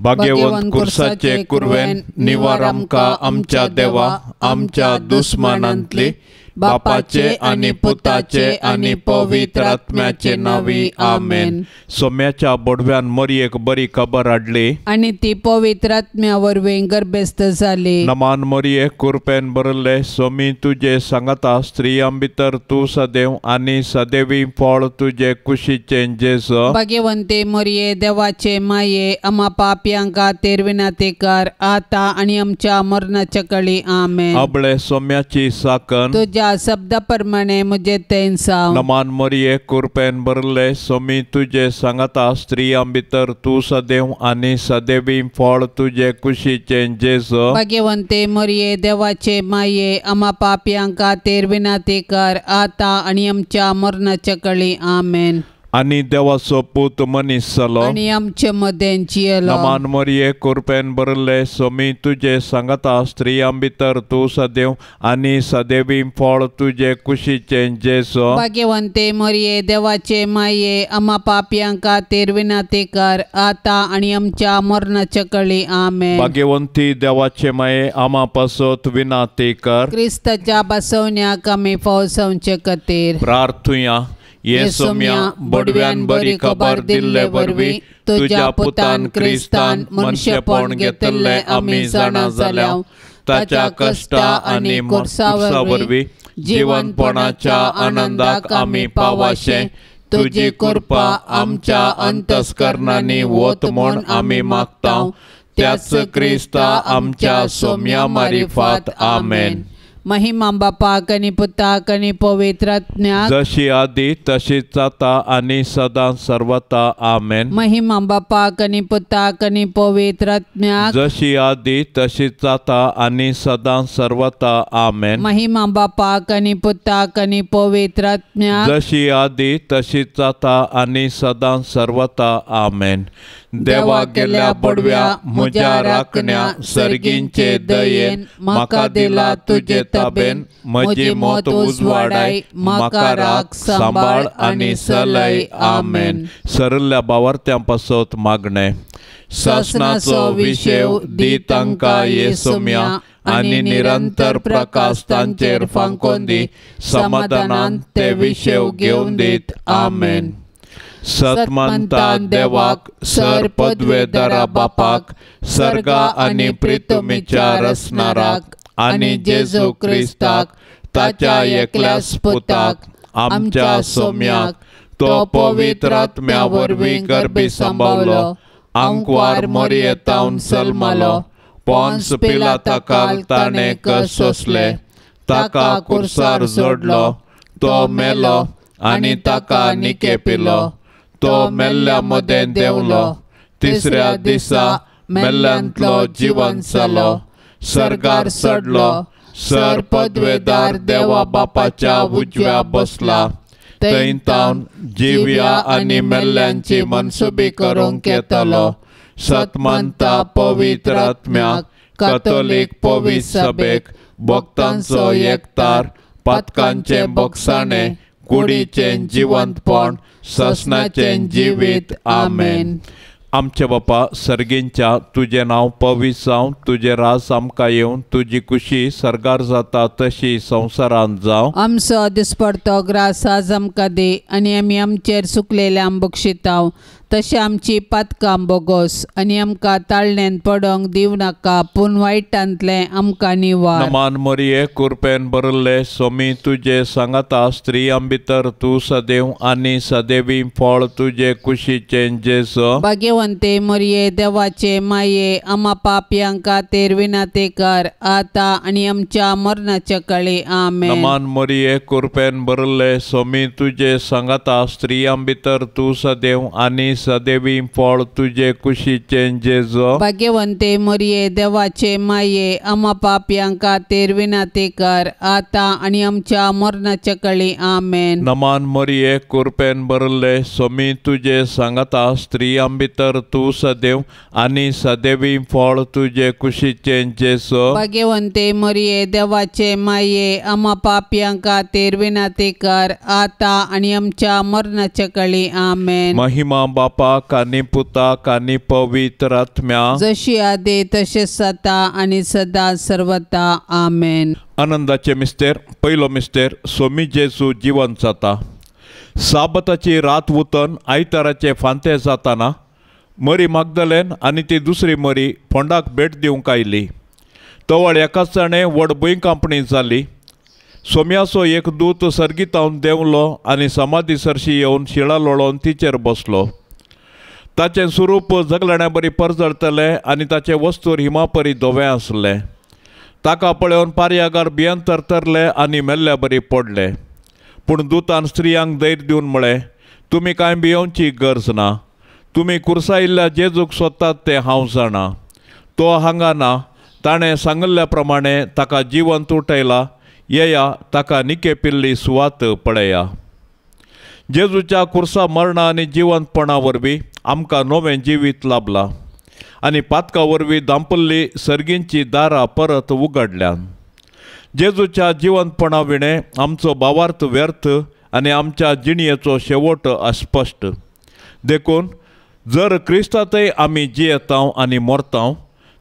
भाग्यवंत कुर्साचे कुरवेन निवार आमकां आमच्या देवा आमच्या दुस्मानांतली बापाचे आनी पुताचे आनी पवित्र आत्म्याचे नांवी आमेन. सोम्याच्या बोडव्यान मोरयेक बरी खबर हाडली आनी ती पवित्र आत्म्या वरवीं गर्भस्थ जाली. नमान मोरये कुरपेन भरले सोमी तुजे सांगाता स्त्रियां भितर तूं सदैव आनी सदैवी फळ तुजे कुशीचें जेजू. भाग्यवंते मोरये देवाचे माये आमा पापयां खातीर विनंती कर आतां आनी आमच्या मरणाच्या कळी आमेन. अबळे सोम्याची साकन तुज्या शब्दा प्रमाणे म्हजे तेंसांव. नमान मोरये कुरपेन भरले सोमी तुजे सांगाता स्त्रियां भितर तूं सदैव आनी सदैवी फळ तुजे कुशीचें जेजू. भाग्यवंते मोरये देवाचे माये आमा पापयां खातीर विनंती कर आतां आनी आमच्या मरणाच्या कळी आमेन. आनी देवाचो पूत मनीस जालो आनी आमचे मदें जियेलो. नमान मोरये कुरपेन भरले सोमी तुजे सांगाता स्त्रियां भितर तूं सदैव आनी सदैवी फळ तुजे कुशीचें जेजू. भाग्यवंते मोरये देवाचे माये आमा पापयां खातीर विनंती कर आतां आनी आमच्या मरणाच्या कळी आमेन. भाग्यवंती देवाचे माये आमा पासत विनंती कर. क्रिस्ताच्या बसवण्याक आमी फावसावचे खातीर प्रार्थुया. ये सोम्या बोडव्यान बरी खबर दिल्ले वरवीं तुज्या पुतान क्रिस्तान मनशेपण घेतिल्लें आमी जाणा जाल्या. ताच्या कश्टा आनी कुर्सा वरवीं जिवनपणाच्या आनंदाक आमी पावाशें तुजी कृपा आमच्या अंतस्करणांनी वत म्हूण आमी मागता. त्याच क्रिस्ता आमच्या सोम्या मारिफात आमेन. महिमा बापाक आनी पुताक आनी पवित्र आत्म्याक जशी आदी तशीच जाता आनी सदां सर्वता आमेन. महिमा बापाक आनी पुताक आनी पवित्र आत्म्याक जशी आदी तशीच जाता आनी सदां सर्वता आमेन. महिमा बापाक आनी पुताक आनी पवित्र आत्म्याक जशी आदी तशीच जाता आनी सदां सर्वता आमेन. देवा गेल्या बडव्या म्हज्या राखण्या सर्गींचे दयेन म्हाका दिला तुजे ताबेन म्हजी मत उजवाडाय म्हाका राख सांबाळ आनी सलय आमेन. सरल्या बावार्थ्यां पासत मागणें. सासणाचो विशेव दी तांकां येसोम्या आनी निरंतर प्रकाश तांचेर फांकोन दी समाधानान ते विशेव घेवन दीत आमेन. सतमंता देवाक सर पदवेदारा बापाक सर्गा आनी प्रितुमीच्या रसनाराक आनी जेजू क्रिस्ताक ताच्या एकल्याच पुताक आमच्या सोम्याक तो पवित्र आत्म्या वरवीं गर्भी सांबावलो आंकवार मोरयेतावन सल्मालो पोन्स पिलाताकाल ताणें कश्ट सोंसले ताका कुर्सार जोडलो तो मेलो आनी ताका निकेपिलो तो मेल्ल्या मदें देंवलो तिसऱ्या दिसा मेल्ल्यांतलो जिवन जालो सर्गार चडलो सर पदवेदार देवा बापाच्या उजव्या बसला थंय तावन जिव्या आनी मेल्ल्यांची मनसुबी करूंक येतलो. सतमंता पवित्र आत्म्याक कथोलीक पवित्र सभेक भक्तांचो एकतार पातकांचें बोगसाणें कुडीचें जिवंतपण ससनाचें जिवीत आमेन. आमचे बापा सर्गींच्या तुजें नांव पवित्र जावं तुजें राज आमकां येवन तुजी कुशी सर्गार जाता तशी संवसारांत जावं. आमचो दिसपडतो ग्रास आज आमकां दी आनी आमी आमचेर सुकलेल्या बक्षितांव तशें आमची पातकां बोगोस आनी आमकां ताळण्यान पडोंक दिवं नाका पूण वायटांतलें आमकां निवार. नमान मोरये कुरपेन भरिल्ले सोमी तुजे सांगाता स्त्रियां भितर तूं सदैव आनी सदैवी फळ तुजे कुशीचें जेजू. भाग्यवंते मोरये देवाचे माये आमा पापयां खातीर विनंती कर आतां आनी आमच्या मरणाच्या कळी आमेन. नमान मोरये कुरपेन भरिल्ले सोमी तुजे सांगाता स्त्रियां भितर तूं सदैव आनी सदैवी फळ तुजे कुशीचें जेजू. भाग्यवंते मोरये देवाचे माये आमा पापयां खातीर विनंती कर आतां आनी आमच्या मरणाच्या कळी आमेन. नमान मोरये कुरपेन भरिल्ले सोमी तुजे सांगाता स्त्रियां भितर तूं सदैव आनी सदैवी फळ तुजे कुशीचें जेजू. भाग्यवंते मोरये देवाचे माये आमा पापयां खातीर विनंती कर आतां आनी आमच्या मरणाच्या कळी आमेन. महिमा बापाक आनी पुताक आनी पवित्र आत्म्या, जशी आदी तशें आतां आनी सदां सर्वता. आमेन. आनंदाचे मिस्तेर. पयलो मिस्तेर, सोमी जेजू जिवंत जाता. साबताची रात उतन आयताराचे फांते जाताना मरी मागदलेन आनी ती दुसरी मरी फोंडाक भेट दिवंक आयली. तवळ एकाच जाणें व्हड भुंयकांपणी जाली. सोम्याचो एक दूत सर्गीतावन देंवलो आनी समाधी सरशी येवन शिळा लोळोवन तिचेर बसलो. ताचें स्वरूप जगलाण्या बरी परजळतलें आनी ताचें वस्तूर हिमापरी धवें आसलें. ताका पळोवन पारयागार भियेन तरतरले आनी मेल्ल्या बरी पडले. पूण दुतान स्त्रियांक धैर्य दिवन म्हळें, तुमी कांय भियोवची गरज ना. तुमी कुर्सायिल्ल्या जेजूक सोदतात तें हांव जाणा. तो हांगा ना. ताणें सांगिल्ल्या प्रमाणे ताका जिवंत उठयला. येया, ताका निकेपिल्ली सुवात पळया. जेजूच्या कुर्सा मरणा आनी जिवंतपणा वरवीं आमकां नवें जिवीत लाभलां आनी पातका वरवीं दांपल्ली सर्गींची दारां परत उगडल्यान. जेजूच्या जिवंतपणा विणें आमचो भावार्थ व्यर्थ आनी आमच्या जिणयेचो शेवट अस्पश्ट. देखून जर क्रिस्तांतय आमी जियेतांव आनी मरतांव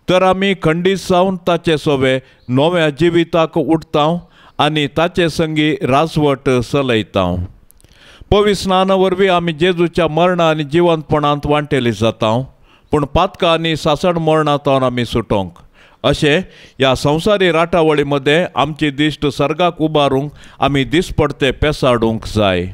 तर आमी खंडीत जावन ताचे सोवे नव्या जिविताक उठतांव आनी ताचे संगी राजवट चलयतांव. पवित्र स्नाना वरवीं आमी जेजूच्या मरणा आनी जिवंतपणांत वांटेली जातांव, पूण पातकां आनी सासण मरणांत आमी सुटोंक. अशें ह्या संवसारी राटावळी मदें आमची दिश्ट सर्गाक उबारूंक आमी दिसपडते पेसाडूंक जाय.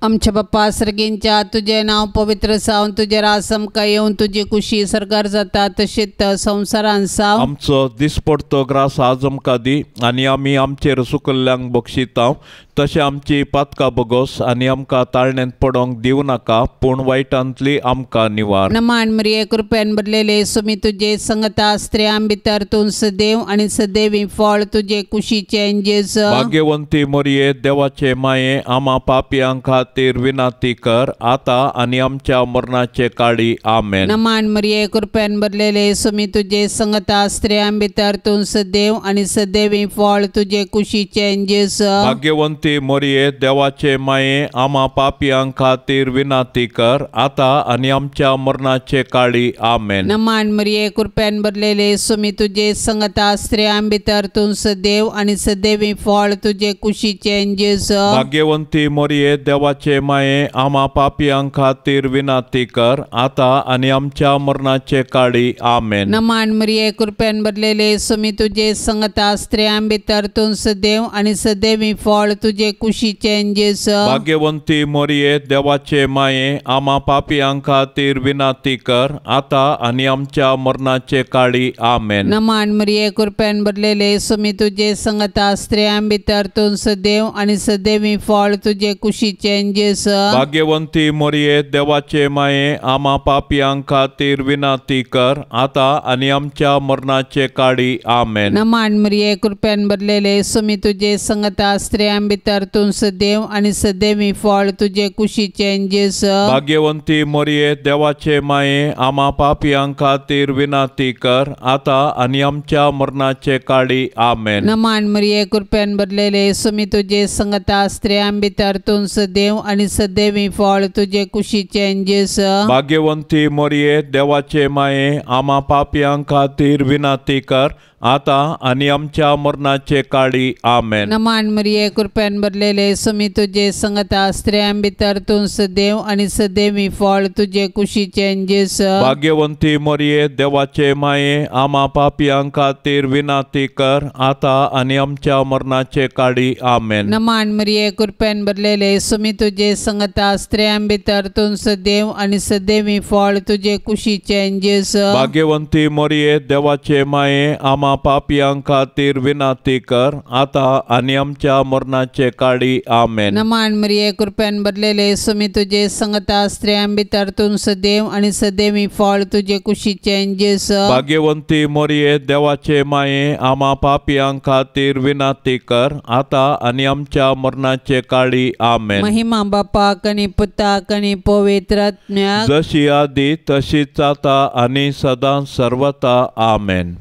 आमच्या बाप्पा सर्गींच्या, तुजें नांव पवित्र जावन तुजें राज आमकां येवन तुजी कुशी सर्गार जाता तशीच संवसारान जावं. आमचो दिसपडतो ग्रास आज आमकां दी आनी आमी आमचेर सुकल्ल्यांक बक्षितांव तशें आमची पातकां बगोस आनी आमकां ताळण्यांत पडोंक दिवं नाका, पूण वायटांतली आमकां निवार. नमान मरिये, कृपेन भरलेले, सुमी तुजे संगता, स्त्रियां भितर तूं सदैव आनी सदैवी फळ तुजे कुशीचें जेजू. भाग्यवंती मरिये, देवाचे माये, आमा पापयां खातीर विनंती कर आता आनी आमच्या मरणाचे काळी. आमेन. नमान मरिये, कृपेन भरलेले, सुमी तुजे संगता, स्त्रियां भितर तूं सदैव आनी सदैवी फळ तुजे कुशीचें जेजू. भाग्यवंती मरिये, देवाचे माये, आमा पापयां खातीर विनंती कर आता आनी आमच्या मरणाचे काळी. आमेन. नमान मरिये, कृपेन भरलेले, सुमी तुजे संगता, स्त्रियां भितर तूं सदैव आनी सदैवी फळ तुजे कुशीचें जेजू. भाग्यवंती मरिये, देवाचे माये, आमा पापयां खातीर विनंती कर आता आनी आमच्या मरणाचे काळी. आमेन. नमान मरिये, कृपेन भरलेले, सुमी तुजे संगता, स्त्रियां भितर तूं सदैव आनी सदैवी फळ तुजे कुशीचें जेजू. भाग्यवंती मरिये, देवाचे माये, आमा पापयां खातीर विनंती कर आता आनी आमच्या मरणाचे काळी. आमेन. नमान मरिये, कृपेन भरलेले, सुमी तुजे संगता, स्त्रियां भितर तूं सदैव आनी सदैवी फळ तुजे कुशीचें जेजू. भाग्यवंती मरिये, देवाचे माये, आमा पापयां खातीर विनंती कर आता आनी आमच्या मरणाचे काळी. आमेन. नमान मरिये, कृपेन भरलेले, सुमी तुजे संगता, स्त्रियां भितर तूं सदैव आनी सदैवी फळ तुजे कुशीचें जेजू. भाग्यवंती मरिये, देवाचे माये, आमा पापयां खातीर विनंती कर आता आनी आमच्या मरणाचे काळी. आमेन. नमान मरिये, कृपेन भरलेले, सुमी तुजे संगता, स्त्रियां भितर तूं सदैव आनी सदैवी फळ तुजे कुशीचें जेजू. भाग्यवंती मरिये, देवाचे माये, आमा पापयां खातीर विनंती कर आता आनी आमच्या मरणाचे काळी. आमेन. नमान मरिये, कृपेन भरलेले, सुमी तुजे संगता, स्त्रियां भितर तूं सदैव आनी सदैवी फळ तुजे कुशीचें जेजू. भाग्यवंती मरिये, देवाचे माये, आमा पापयां खातीर विनंती कर आता आनी आमच्या मरणाचे काळी. आमेन. नमान मरिये, कृपेन भरलेले, सुमी तुजे संगता, स्त्रियां भितर तूं सदैव आनी सदैवी फळ तुजे कुशीचें जेजू. भाग्यवंती मरिये, देवाचे माये, आमा पापयां खातीर विनंती कर आता आनी आमच्या मरणाचे काळी. आमेन. नमान मरिये, कृपेन भरलेले, सुमी तुजे संगता, स्त्रियां भितर तूं सदैव आनी सदैवी फळ तुजे कुशीचें जेजू. भाग्यवंती मरिये, देवाचे माये, आमा पापयां खातीर विनंती कर आता आनी आमच्या मरणाचे काळी. आमेन. महिमा बापाक आनी पुताक आनी पवित्र आत्म्याक, जशी आदी तशीच आता आनी सदां सर्वता. आमेन.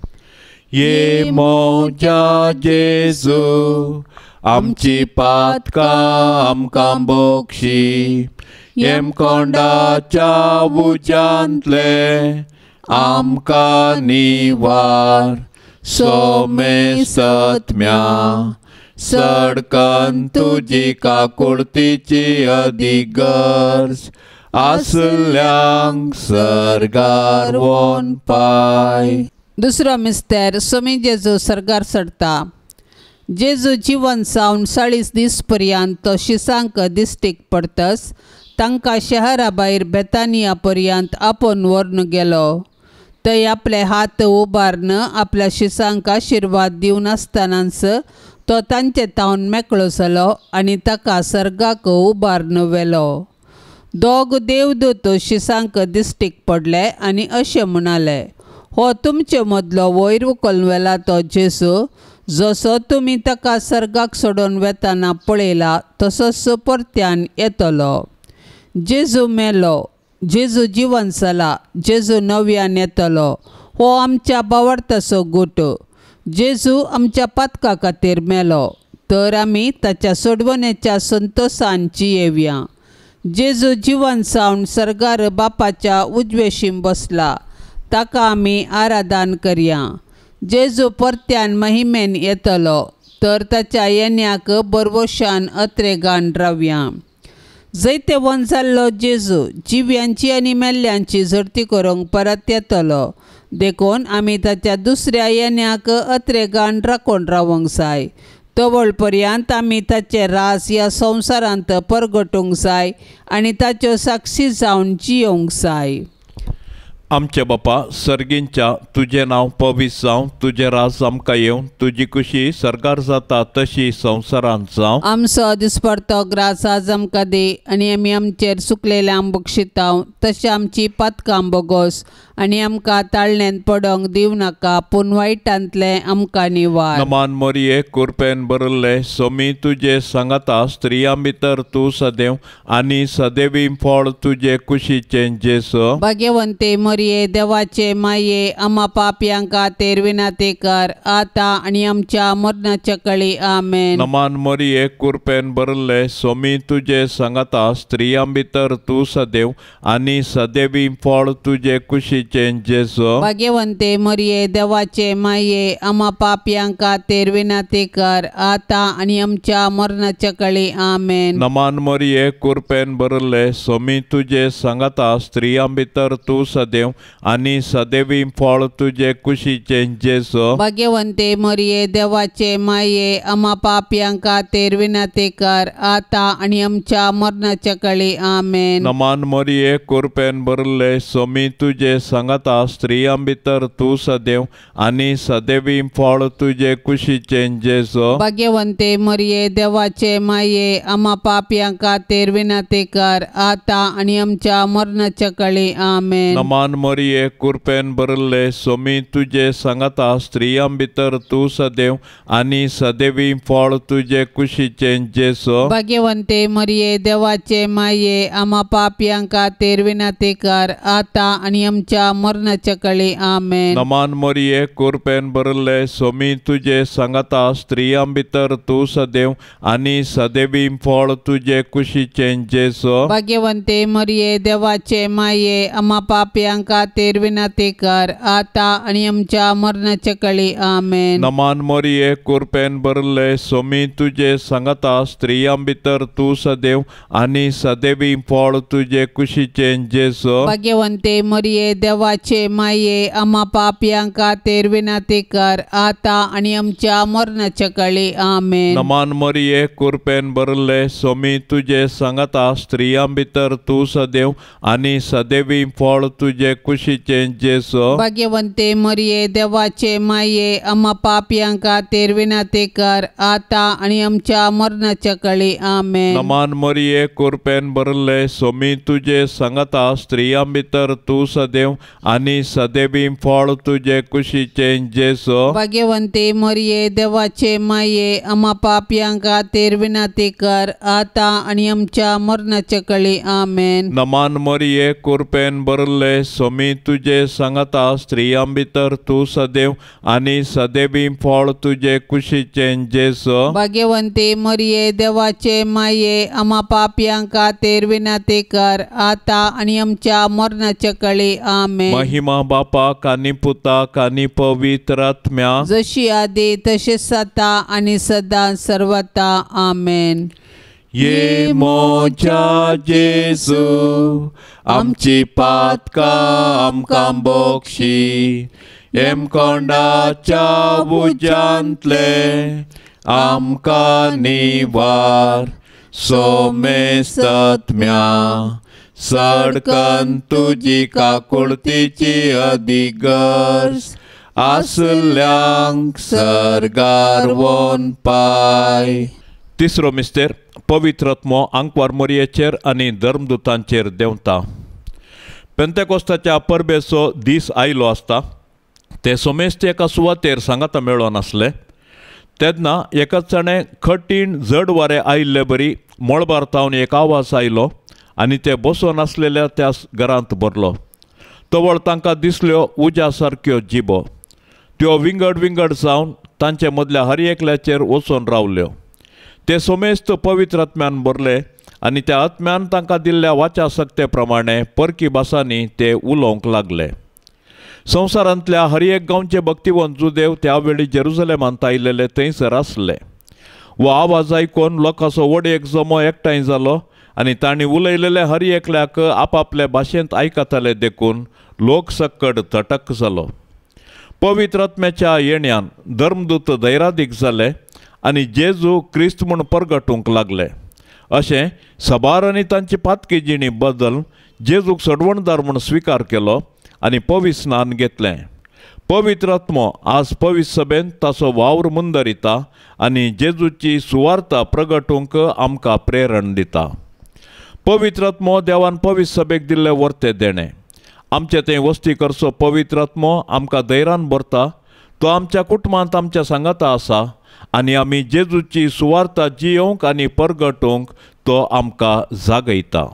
ये मोजा जेजू, आमची पातकां आमकां बक्षी, हेमकोंडाच्या उज्यांतले आमकां निवार सोमेसत्म्या सडकन तुजी काकुळतीची अदीक गरज आसल्यांक सर्गार वोन पाय. दुसरो मिस्तेर सोमी जेजू सर्गार चडटा. जेजू जिवन जावन 40 दीस पर्यंत तो शिसांक दिश्टीक पडतस तांकां शहरा भायर बेतानिया पर्यंत आपोवन व्हरून गेलो. थंय आपले हात उबारून आपल्या शिसांक आशिर्वाद दिवन आसतनाच तो तांचे तावन मेकळो जालो आनी ताका सर्गाक उबारून व्हेलो. दोग देवदूत शिसांक दिश्टीक पडले आनी अशें म्हणाले, हो तुमचे मदलो वयर उखलून व्हेला तो जेजू, जसो तुमी ताका सर्गाक सोडून वेताना पळयला तसोच परत्यान येतलो. जेजू मेलो, जेजू जिवन जाला, जेजू नव्यान येतलो हो आमच्या बावडताचो गुट. जेजू आमच्या पातका खातीर मेलो तर आमी ताच्या सोडवणेच्या संतोशान जियेवया. जेजू जिवन जावन सर्गार बापाच्या उजवेशीन बसला, ताका आमी आराधन करया. जेजू परत्यान महिमेन येतलो तर ताच्या येण्याक बरवशान अत्रेगान रावया. जैतेवन जाल्लो जेजू जिव्यांची आनी मेल्ल्यांची झडती करूंक परत येतलो, देखून आमी ताच्या दुसऱ्या येण्याक अत्रेगान राखून रावंक जाय. तवळ पर्यंत आमी ताचे रास ह्या संवसारांत परगटूंक जाय आनी ताच्यो साक्षी जावन जियोंक जाय. आमचे बापा सर्गींच्या तुजें नांव पवित्र जावं, तुजें राज आमकां येवं, तुजी खुशी सर्गार जाता तशी संवसारांत जावं. आमचो दिसपडतो ग्रास आज आमकां दी आनी आमी आमचेर सुकलेल्या बक्षितांव तशें आमची पातकां बोगोस आनी आमकां ताळण्यांत पडोंक दिवं नाका पूण वायटांतलें आमकां निवार. नमान मोरये कुरपेन भरिल्ले सोमी तुजे सांगाता, स्त्रियां भितर तूं सदैव आनी सदैवी फळ तुजे कुशीचें जेजू. भाग्यवंते मोरये देवाचे माये आमा पापयांक खातीर विनंती कर आतां आनी आमच्या मरणाच्या कळी. आमेन. नमान मोरये कुरपेन भरिल्ले सोमी तुजे सांगाता, स्त्रियां भितर तूं सदैव आनी सदैवी फळ तुजे कुशीचें जेजू. भाग्यवंते मोरये देवाचे माये आमा पापयांक खातीर विनंती कर आतां आनी आमच्या मरणाच्या कळी. आमेन. नमान मोरये कुरपेन भरिल्ले सोमी तुजे सांगाता, स्त्रियां भितर तूं सदैव आनी सदैवी फळ तुजे कुशीचें जेजू. भाग्यवंते मोरये देवाचे माये आमा पापयांक खातीर विनंती कर आतां आनी आमच्या मरणाच्या कळी. आमेन. नमान मोरये कुरपेन भरिल्ले सोमी तुजे सांगाता, स्त्रियां भितर तूं सदैव आनी सदैवी फळ तुजे कुशीचें जेजू. भाग्यवंते मोरये देवाचे माये आमा पापयांक खातीर विनंती कर आतां आनी आमच्या मरणाच्या कळी. आमेन. नमान मोरये कुरपेन भरिल्ले सोमी तुजे सांगाता, स्त्रियां भितर तूं सदैव आनी सदैवी फळ तुजे कुशीचें जेजू. भाग्यवंते मोरये देवाचे माये आमा पापयांक खातीर विनंती कर आतां आनी आमच्या मरणाच्या कळी. आमेन. नमान मोरये कुरपेन भरिल्ले सोमी तुजे सांगाता, स्त्रियां भितर तूं सदैव आनी सदैवी फळ तुजे कुशीचें जेजू. भाग्यवंते मोरये देवाचे माये आमा पापयांक खातीर विनंती कर आतां आनी आमच्या मरणाच्या कळी. आमेन. नमान मोरये कुरपेन भरिल्ले सोमी तुजे सांगाता, स्त्रियां भितर तूं सदैव आनी सदैवी फळ तुजे कुशीचें जेजू. भाग्यवंते मोरये देवाचे माये आमा पापयांक खातीर विनंती कर आतां आनी आमच्या मरणाच्या कळी. आमेन. नमान मोरये कुरपेन भरिल्ले सोमी तुजे सांगाता, स्त्रियां भितर तूं सदैव आनी सदैवी फळ तुजे कुशीचें जेजू. भाग्यवंते मोरये देवाचे माये आमा पापयांक खातीर विनंती कर आतां आनी आमच्या मरणाच्या कळी. आमेन. नमान मोरये कुरपेन भरिल्ले सोमी तुजे सांगाता, स्त्रियां भितर तूं सदैव आनी सदैवी फळ तुजे कुशीचें जेजू। भाग्यवंती मरिये देवाचे माये आमा पापयां खातीर विनंती कर आतां आनी आमच्या मरणाचे कळी। आमेन। नमान मरिये कृपेन भरले स्वामी तुजे सांगाता स्त्रियां भितर तूं सदैव आनी सदैवी फळ तुजे कुशीचें जेजू। भाग्यवंती मरिये देवाचे माये आमा पापयां खातीर विनंती कर आतां आनी आमच्या मरणाचे कळी। आमेन। महिमा बापाक आनी पुताक आनी पवित्र आत्म्या जशी आदी तशीच आतां आनी सदां सर्वता। आमेन। ये मोजा जेजू आमची पातकां आमकां बक्षी हेमकोंडाच्या उज्यांतले आमकां निवार सोमेस्तत्म्या सडकन तुजी काकुळतीची अधिगर्ज आसल्यांक सर्गार वोन पाय। तिसरो मिस्तेर पवित्र आत्मो आंकवार मोरयेचेर आनी धर्मदूतांचेर देंवता। पेंतेकोस्ताच्या परबेचो दीस आयलो आसता ते सोमेस्त एका सुवातेर सांगाता मेळोन आसले तेन्ना एकाच जाणें कठीण जड वारें आयिल्ले बरी मळबार तावन एक आवाज आयलो आनी ते बसोन आसलेल्या त्या घरांत भरलो। तवळ तांकां दिसल्यो उज्या सारक्यो जिबो त्यो विंगड विंगड जावन तांचे मदल्या हर एकल्याचेर वचून रावल्यो। ते सोमेस्त पवित्र आत्म्यान भरले आनी त्या आत्म्यान तांकां दिल्ल्या वाचा सक्ते प्रमाणे परकी भासांनी ते उलोवंक लागले। संवसारांतल्या हर एक गांवचे भक्तिवंत जुदेव त्या वेळी जेरुजलेमांत आयिल्ले थंयसर आसले। वो आवाज आयकून लोकांचो व्हड एक जमो एकठांय जालो आनी तांणी उलयलेले हर एकल्याक आपापले भाशेंत आयकताले देखून लोक सक्कड तटक जालो। पवित्र आत्म्याच्या येण्यान धर्मदूत धैरादीक जाले आनी जेजू क्रिस्त म्हूण परगटूंक लागले। अशें सबार आनी तांची पातकी जिणी बदल जेजूक सडवणदार म्हूण स्विकार केलो आनी पवित्र स्नान घेतलें। पवित्र आत्मो आज पवित्र सभेंत ताचो वावर मुंदरिता आनी जेजूची सुवार्ता प्रगटूंक आमकां प्रेरण दिता। पवित्र आत्मो देवान पवित्र सभेक दिल्ले वर्ते देणें आमचे थंय वस्ती करचो पवित्र आत्मो आमकां धैर्यान भरता। तो आमच्या कुटुंबांत आमच्या सांगाता आसा आनी आमी जेजूची सुवार्ता जियोवंक आनी परगटूंक तो आमकां जागयता।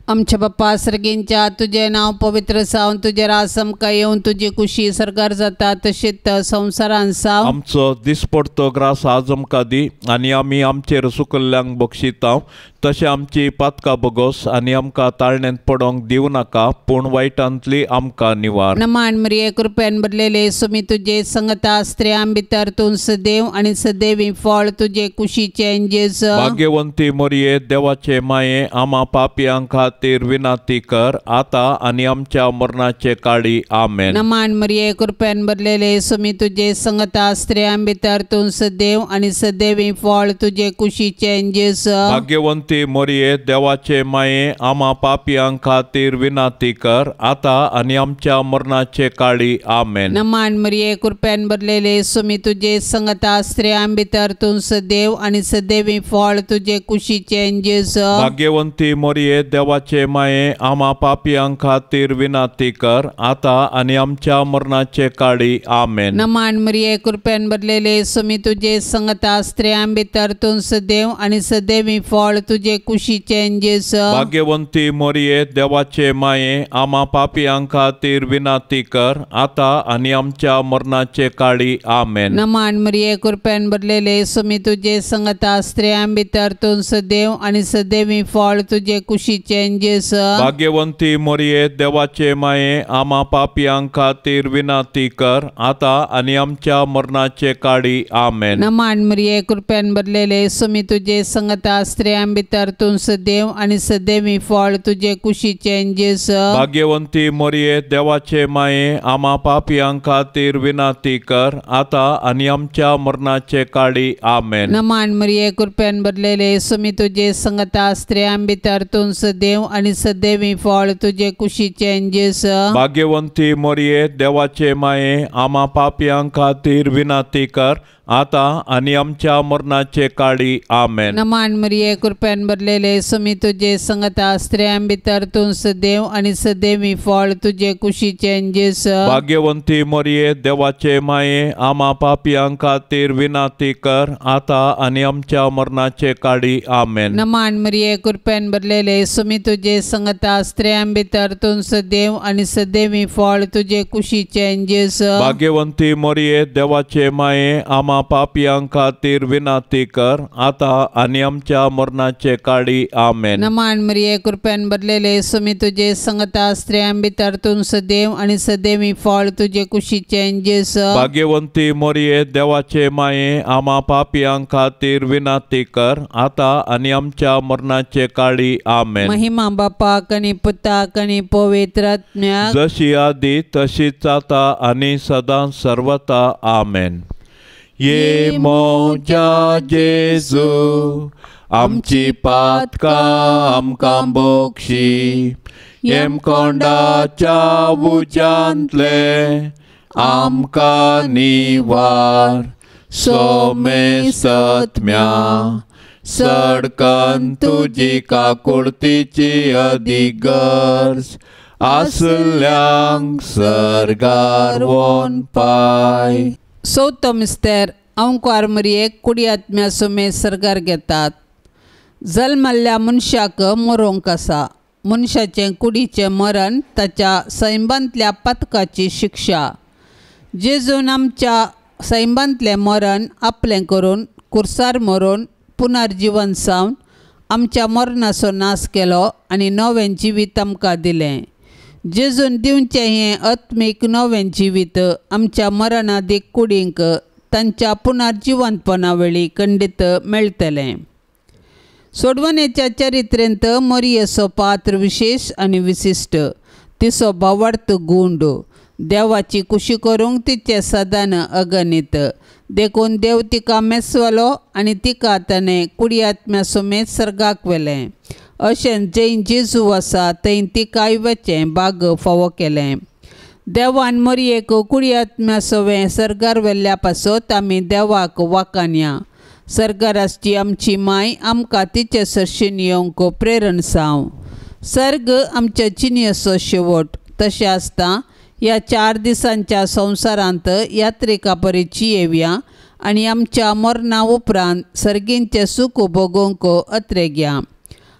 आमच्या बाप्पा सर्गींच्या तुजें नांव पवित्र जावन तुजें राज आमकां येवन तुजी कुशी सर्गार जाता तशीच संवसारान जावं। आमचो दिसपडतो ग्रास आज आमकां दी आनी आमी आमचेर सुकल्ल्यांक बक्षितांव तशें आमची पातकां बगोस आनी आमकां ताळण्यांत पडोंक दिवं नाका पूण वायटांतली आमकां निवार। नमान मरिये कृपेन भरलेले सुमी तुजे संगता स्त्रियां भितर तूं सदैव आनी सदैवी फळ तुजे कुशीचें जेजू। भाग्यवंती मरिये देवाचे माये आमा पापयां खातीर विनंती कर आतां आनी आमच्या मरणाचे काळी। आमेन। नमान मरिये कृपेन भरलेले सुमी तुजे संगता स्त्रियां भितर तूं सदैव आनी सदैवी फळ तुजे कुशीचें जेजू। भाग्यवंती मरिये देवाचे माये आमा पापयां खातीर विनंती कर आतां आनी आमच्या मरणाचे काळी। आमेन। नमान मरिये कृपेन भरलेले सुमी तुजे संगता स्त्रियां भितर तूं सदैव आनी सदैवी फळ तुजे कुशीचें जेजू। भाग्यवंती मरिये देवाचे माये आमा पापयां खातीर विनंती कर आतां आनी आमच्या मरणाचे काळी। आमेन। नमान मरिये कृपेन भरलेले सुमी तुजे संगता स्त्रियां भितर तूं सदैव आनी सदैवी फळ तुजे कुशीचें जेजू। भाग्यवंती मरिये देवाचे माये आमा पापयां खातीर विनंती कर आतां आनी आमच्या मरणाचे काळी। आमेन। नमान मरिये कृपेन भरलेले सुमी तुजे संगता स्त्रियां भितर तूं सदैव आनी सदैवी फळ तुजे कुशीचें जेजू। भाग्यवंती मरिये देवाचे माये आमा पापयां खातीर विनंती कर आतां आनी आमच्या मरणाचे काळी। आमेन। नमान मरिये कृपेन भरलेले सुमी तुजे संगता स्त्रियां भितर तूं सदैव आनी सदैवी फळ तुजे कुशीचें जेजू। भाग्यवंती मरिये देवाचे माये आमा पापयां खातीर विनंती कर आतां आनी आमच्या मरणाचे काळी। आमेन। नमान मरिये कृपेन भरलेले सुमी तुजे संगता स्त्रियां भितर तूं सदैव आनी सदैवी फळ तुजे कुशीचें जेजू। भाग्यवंती मरिये देवाचे माये आमा पापयां खातीर विनंती कर आतां आनी आमच्या मरणाचे काळी आमेन. नमान मरिये कृपेन भरलेले सुमी तुजे संगता स्त्रियां भितर तूं सदैव आनी सदैवी फळ तुजे कुशीचें जेजू. भाग्यवंती मरिये देवाचे माये आमा पापयां खातीर विनंती कर आतां आनी आमच्या मरणाचे काळी आमेन. नमान मरिये कृपेन भरलेले सुमी तुजे संगता स्त्रियां भितर तूं सदैव आनी सदैवी फळ तुजे कुशीचें जेजू. भाग्यवंती मरिये देवाचे माये आमा पापयां खातीर विनंती कर आतां आनी आमच्या मरणाचे काळी आमेन. नमान मरिये कृपेन भरलेले सुमी तुजे संगता स्त्रियां भितर तूं सदैव आनी सदैवी फळ तुजे कुशीचें जेजू. भाग्यवंती मरिये देवाचे माये आमा पापयां खातीर विनंती कर आतां आनी आमच्या मरणाचे काळी आमेन. महिमा बापाक आनी पुताक आनी पवित्र आत्म्याक जशी आदी तशीच आतां आनी सदां सर्वता आमेन. ये मोजा जेजू आमची पातकां आमकां बोक्षी येमकोंडाच्या उज्यांतले आमकां निवार सोमेसत्म्या सडकन तुजी काकुळतीची अधिगर्ज आसल्यांक सर्गार वोन पाय. चवथो मिस्तेर अंकुर मरियेक कुडी आत्म्या सुमे सर्गार घेतात. जल्मल्ल्या मनशाक मरोंक आसा. मनशाचें कुडीचें मरण ताच्या सैमांतल्या पातकाची शिक्षा. जेजून आमच्या सैमांतलें मरण आपलें करून कुर्सार मरून पुनर्जिवन जावन आमच्या मरणाचो नाश केलो आनी नवें जिवीत आमकां दिलें. जेजून दिवचें हें आत्मीक नवें जिवीत आमच्या मरणादीक कुडींक तांच्या पुनर्जिवंतपणा वेळी खंडीत मेळटलें. सोडवणेच्या चरित्रेंत मरियेचो पात्र विशेश आनी विशिश्ट. तिचो भावार्थ गूंड देवाची कुशी करूंक तिचें सदान अगणीत. देखून देव तिका मेसवलो आनी तिका ताणें कुडी आत्म्या समेत सर्गाक व्हेलें. अशें जंय जेजू आसा थंय तिकाय वचें भाग फावो केलें. देवान मरियेक कुडी आत्म्या सवें सर्गार व्हेल्ल्या पासत आमी देवाक वाखाणया. सर्गार आसची आमची माय आमकां तिचे सरशीन येवंक प्रेरण जावं. सर्ग आमच्या जिणेचो शेवट. तशें आसता ह्या 4 दिसांच्या संवसारांत यात्रिका परी जियेवया आनी आमच्या मरणा उपरांत सर्गींचें सूख भोगोवंक अत्रेगया.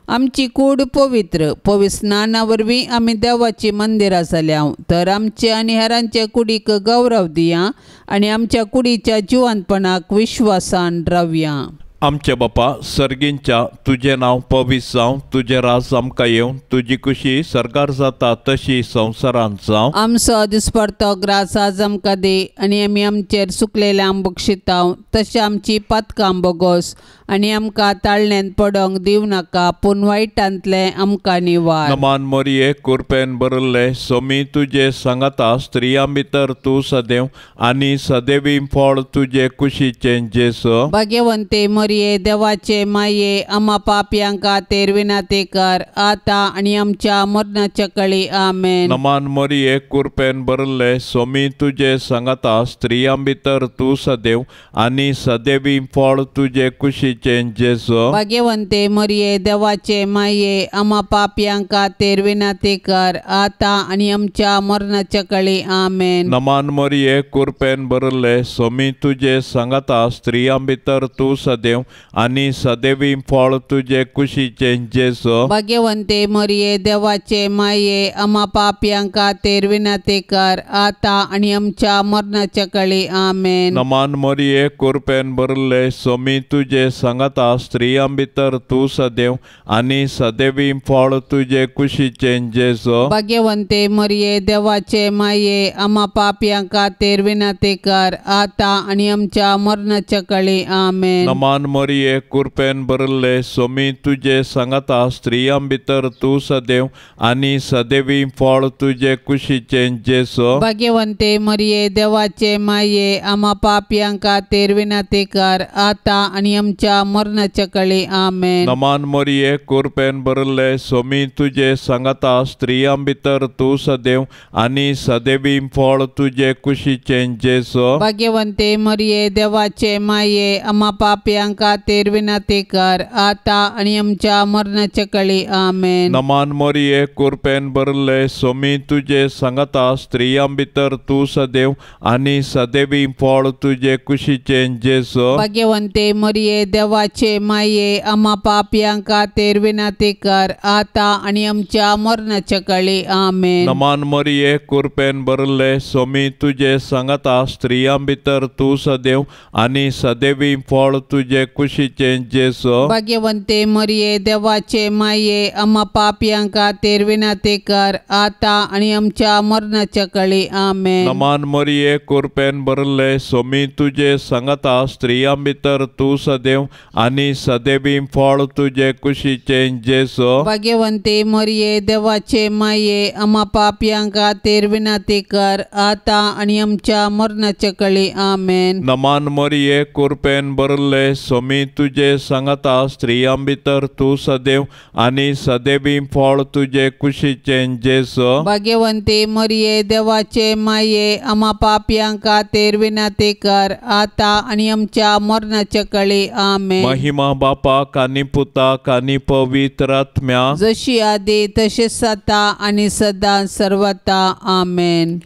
आमची कूड पवित्र पवित्र स्नाना वरवीं आमी देवाची मंदिरां जाल्या तर आमचे आनी हेरांचे कुडीक गौरव दिया आनी आमच्या कुडीच्या जिवंतपणाक विश्वासान रावया. आमचे बापा सर्गींच्या तुजें नांव पवित्र जावं, तुजें राज आमकां येवं, तुजी कुशी सर्गार जाता तशी संवसारांत जावं. आमचो दिसपडतो ग्रास आज आमकां दी आनी आमी आमचेर सुकलेल्या बक्षिताव तशें आमची पातकां बोगोस आनी आमकां ताळण्यांत पडोंक दिवं नाका पूण वायटांतलें आमकां निवार. नमान मरिये कुरपेन भरिल्ले सोमी तुजे सांगाता स्त्रियां भितर तूं सदैव आनी सदैवी फळ तुजे कुशीचें जेजू. भाग्यवंते मरिये देवाचे माये आमा पापयांक खातीर विनंती कर आतां आनी आमच्या मरणाच्या कळी आमेन. नमान मरिये कुरपेन भरिल्ले सोमी तुजे सांगाता स्त्रियां भितर तूं सदैव आनी सदैवी फळ तुजे कुशीचें जेजू. भाग्यवंते मरिये देवाचे माये आमा पापयांक खातीर विनंती कर आतां आनी आमच्या मरणाच्या कळी आमेन. नमान मरिये कुरपेन भरिल्ले सोमी तुजे सांगाता स्त्रियां भितर तूं सदैव आनी सदैवी फळ तुजे कुशीचें जेजू. भाग्यवंते मरिये देवाचे माये आमा पापयांक खातीर विनंती कर आतां आनी आमच्या मरणाच्या कळी आमेन. नमान मरिये कुरपेन भरिल्ले सोमी तुजे सांगाता स्त्रियां भितर तूं सदैव आनी सदैवी फळ तुजे कुशीचें जेजू. भाग्यवंते मरिये देवाचे माये आमा पापयांक खातीर विनंती कर आतां आनी आमच्या मरणाच्या कळी आमेन. नमान मरिये कुरपेन भरिल्ले सोमी तुजे सांगाता स्त्रियां भितर तूं सदैव आनी सदैवी फळ तुजे कुशीचें जेजू। भाग्यवंते मरिये देवाचे माये आमा पापयां खातीर विनंती कर आतां आनी आमच्या मरणाच्या कळी आमेन। नमान मरिये कुरपेन भरिल्ले सोमी तुजे सांगाता स्त्रियां भितर तूं सदैव आनी सदैवी फळ तुजे कुशीचें जेजू। भाग्यवंते मरिये देवाचे माये आमा पापयां खातीर विनंती कर आतां आनी आमच्या मरणाच्या कळी आमेन। नमान मरिये कुरपेन भरिल्ले सोमी तुजे सांगाता स्त्रियां भितर तूं सदैव आनी सदैवी फळ तुजे कुशीचें जेजू। भाग्यवंते मरिये देवाचे माये आमा पापयां खातीर विनंती कर आतां आनी आमच्या मरणाच्या कळी आमेन। नमान मरिये कुरपेन भरिल्ले सोमी तुजे सांगाता स्त्रियां भितर तूं सदैव आनी सदैवी फळ तुजे कुशीचें जेजू। भाग्यवंते मरिये देवाचे माये आमा पापयां खातीर विनंती कर आतां आनी आमच्या मरणाच्या कळी आमेन। नमान मरिये कुरपेन भरिल्ले सोमी तुजे सांगाता स्त्रियां भितर तूं सदैव आनी सदैवी फळ तुजे कुशीचें जेजू। भाग्यवंते मरिये देवाचे माये आमा पापयां खातीर विनंती कर आतां आनी आमच्या मरणाच्या कळी आमेन। नमान मरिये कुरपेन भरिल्ले सोमी तुजे सांगाता स्त्रियां भितर तूं सदैव आनी सदैवी फळ तुजे कुशीचें जेजू। भाग्यवंते मरिये देवाचे माये आमा पापयां खातीर विनंती कर आतां आनी आमच्या मरणाच्या कळी आमेन। महिमा बापाक आनी पुताक आनी पवित्र आत्म्याक, जशी आदी तशीच आतां आनी सदां सर्वता आमेन।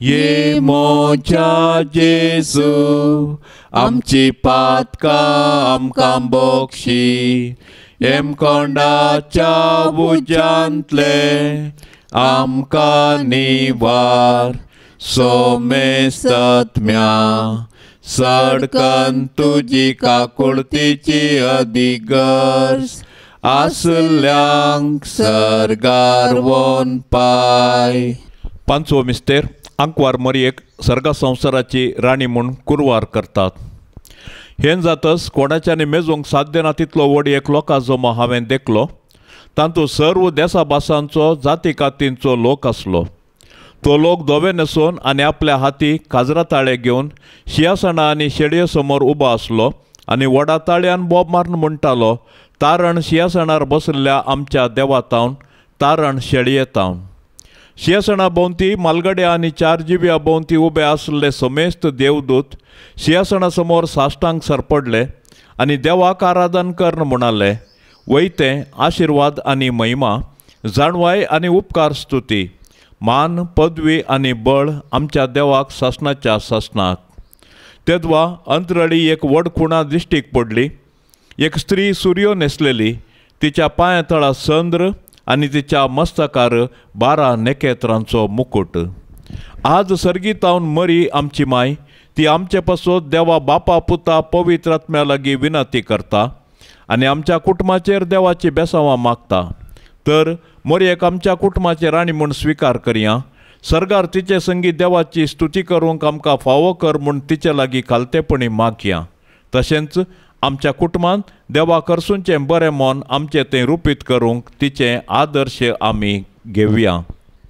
ये मोजा जेजू आमची पातकां आमकां बक्षी, हेमकोंडाच्या उज्यांतले आमकां निवार, सोमेस्तत्म्या सडकन तुजी काकुळतीची अधिगर्ज आसल्यांक सर्गार वोन पाय। पांचवो मिस्तेर आंकवार मरियेक सर्गा संवसाराची राणी म्हूण कुरवार करतात। हें जातच कोणाच्यानी मेजूंक साध्य ना तितलो व्हड एक लोकां जमो हांवें देखलो। तातूंत सर्व देसा भासांचो जाती कातींचो लोक आसलो। तो लोक धवे न्हेसून आनी आपल्या हाती काजरा ताळे घेवन शिंयासणां आनी शेडये समोर उबो आसलो आनी व्हडा ताळयान बोब मारून म्हणटालो, तारण शिंयासणार बसल्या आमच्या देवा तावन, तारण शेडये तावन। शिंयासणा भोंवती मालगड्या आनी चार जिव्या भोंवती उबे आसले समेस्त देवदूत शिंयासणा समोर साश्टांक सरपडले आनी देवाक आराधन करून म्हणाले, वयतें आशिर्वाद आनी महिमा, जाणवाय आनी उपकार स्तुती, मान पदवी आनी बळ आमच्या देवाक सासणाच्या सासणाक। तेदवा अंतरळी एक व्हड खुणा दिश्टीक पडली। एक स्त्री सुर्यो न्हेसलेली, तिच्या पांया तळा चंद्र आनी तिच्या मस्तकार 12 नखेत्रांचो मुकुट। आज सर्गीतावन मरी आमची माय ती आमचे पासत देवा बापा पुता पवित्र आत्म्या लागीं विनंती करता आनी आमच्या कुटुंबाचेर देवाची बेसांवां मागता। तर मरयेक आमच्या कुटुंबाचे राणी म्हूण स्विकार करया। सर्गार तिचे संगी देवाची स्तुती करूंक आमकां फावो कर म्हूण तिचे लागीं खालतेपणी मागया। तशेंच आमच्या कुटुंबान देवा करसूनचें बरें मन आमचें तें रुपीत करूंक तिचें आदर्श आमी घेवया।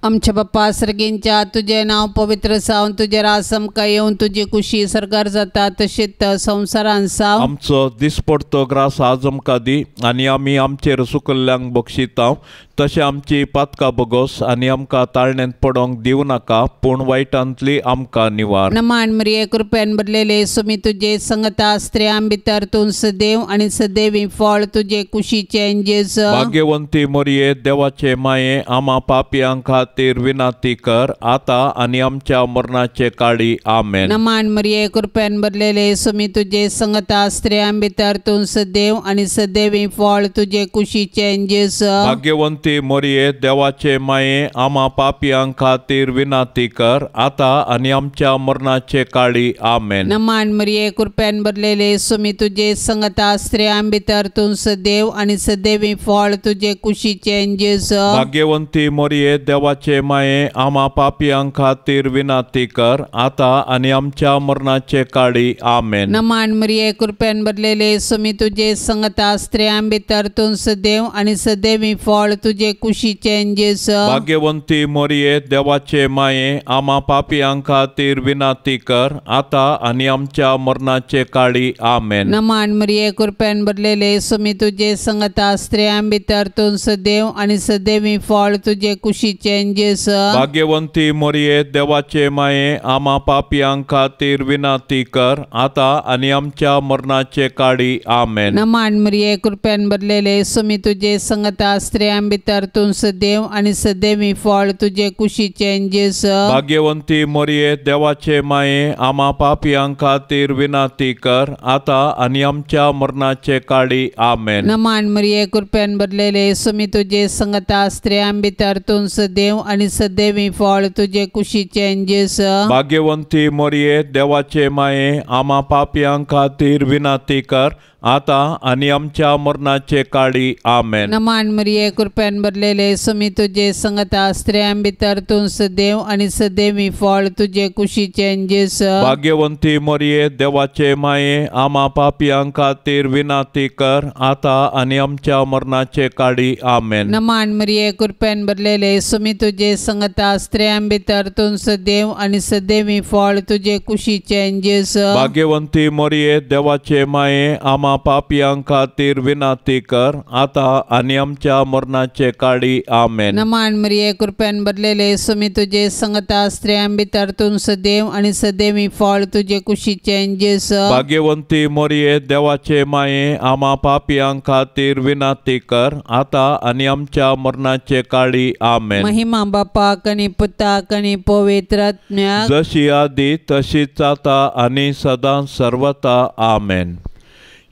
आमच्या बाप्पा सर्गींच्या तुजें नांव पवित्र जावन तुजें राज आमकां येवन तुजी कुशी सर्गार जाता तशीच संवसारान जावं। आमचो दिसपडतो ग्रास आज आमकां दी आनी आमी आमचेर सुकल्ल्यांक बक्षितांव तशें आमची पातकां बगोस आनी आमकां ताळण्यांत पडोंक दिवं नाका पूण वायटांतली आमकां निवार। नमान मरिये कृपेन भरलेले सुमी तुजे संगता स्त्रियां भितर तूं सदैव आनी सदैवी फळ तुजे कुशीचें जेजू। भाग्यवंती मरिये देवाचे माये आमा पापयां खातीर विनंती कर आता आनी आमच्या मरणाचे काळी आमेन। नमान मरिये कृपेन भरलेले सुमी तुजे संगता स्त्रियां भितर तूं सदैव आनी सदैवी फळ तुजे कुशीचें जेजू। भाग्यवंती भाग्यवंती मोरये देवाचे माये आमा पापयां खातीर विनाती कर आता आनी आमच्या मरणाचे काळी आमेन। नमान मरिये कृपेन भरलेले सुमी तुझे संगता स्त्रियां भितर तूं सदैव आनी सदैवी फळ तुझे कुशीचे जेजू। भाग्यवंती मोरये देवाचे माये आमा पापयां खातीर विनाती कर आता आनी आमच्या मरणाचे काळी आमेन। नमान मरिये कृपेन भरलेले सुमी तुझे संगता स्त्रियां भितर तूं सदैव आनी सदैवी फळ तुझे कुशीचे जेजू। भाग्यवंती मोरये देवाचे माये आमा पापयां खातीर विनाती कर आता आनी आमच्या मरणाचे काळी आमेन। नमान मरिये कृपेन भरलेले सुमी तुझे संगता स्त्रियां भितर तूं सदैव आनी सदैवी फळ तुझे कुशीचे जेजू। भाग्यवंती मोरये देवाचे माये आमा पापयां खातीर विनाती कर आता आनी आमच्या मरणाचे काळी आमेन। नमान मरिये कृपेन भरलेले सुमी तुझे संगता स्त्रियां भितर तूं सदैव आनी सदैवी फळ तुझे कुशीचे जेजू। भाग्यवंती मोरये देवाचे माये आमा पापयां खातीर विनाती कर आता आनी आमच्या मरणाचे काळी आमेन। नमान मरिये कृपेन भरलेले सुमी तुझे संगता स्त्रियां भितर तूं सदैव आनी सदैवी फळ तुझे कुशीचे जेजू। भाग्यवंती मोरये देवाचे माये आमा पापयां खातीर विनाती कर आता आनी आमच्या मरणाचे काळी आमेन। नमान मरिये कृपेन भरलेले सुमी तुझे संगता स्त्रियां भितर तूं सदैव आनी सदैवी फळ तुझे कुशीचे जेजू। भाग्यवंती मोरये देवाचे माये आमा पापयां खातीर विनाती कर आता आनी आमच्या मरणाचे काळी आमेन। नमान मरिये कृपेन भरलेले सुमी तुझे संगता स्त्रियां भितर तूं सदैव आनी सदैवी फळ तुझे कुशीचे जेजू। भाग्यवंती मोरये देवाचे माये आमा पापयां खातीर विनाती कर आता आनी आमच्या मरणाचे काळी आमेन। नमान मरिये कृपेन भरलेले सुमी तुझे संगता स्त्रियां भितर तूं सदैव आनी सदैवी फळ तुझे कुशीचे जेजू। भाग्यवंती मोरये देवाचे माये आमा पापयां खातीर विनाती कर आता आनी आमच्या मरणाचे काळी आमेन। महिमा बापाक आनी पुताक आनी पवित्र आत्म्याक, जशी आदी तशीच आता आनी सदां सर्वता आमेन।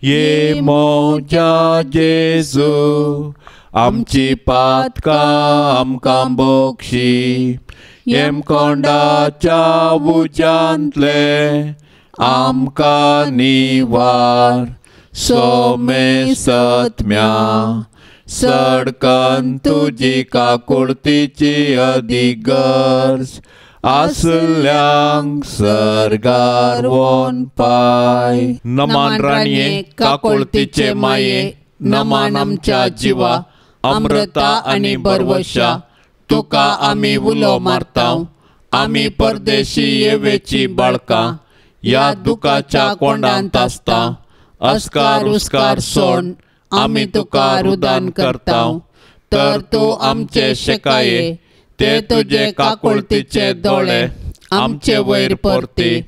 ये मोजा जेजू आमची पातकां आमकां बोक्षी, येमकोंडाच्या उज्यांतले आमकां निवार, सोमेसत्म्या सडकन तुजी काकुळतीची अदीक गरज आसल्यांक सर्गार वोन पाय। नमान राणये काकुळतीचे माये, नमान आमच्या जिवा अमृता आनी बरवशा, तुका आमी उलो मारताव, आमी परदेशी येवेची बाळकां, ह्या दुखाच्या कोंडांत आसता, अस्कार उस्कार सोड आमी तुका रुदान करताव, तर तूं आमचे शेकाये ते तुजे काकुळतीचे दोळे आमचे वयर परती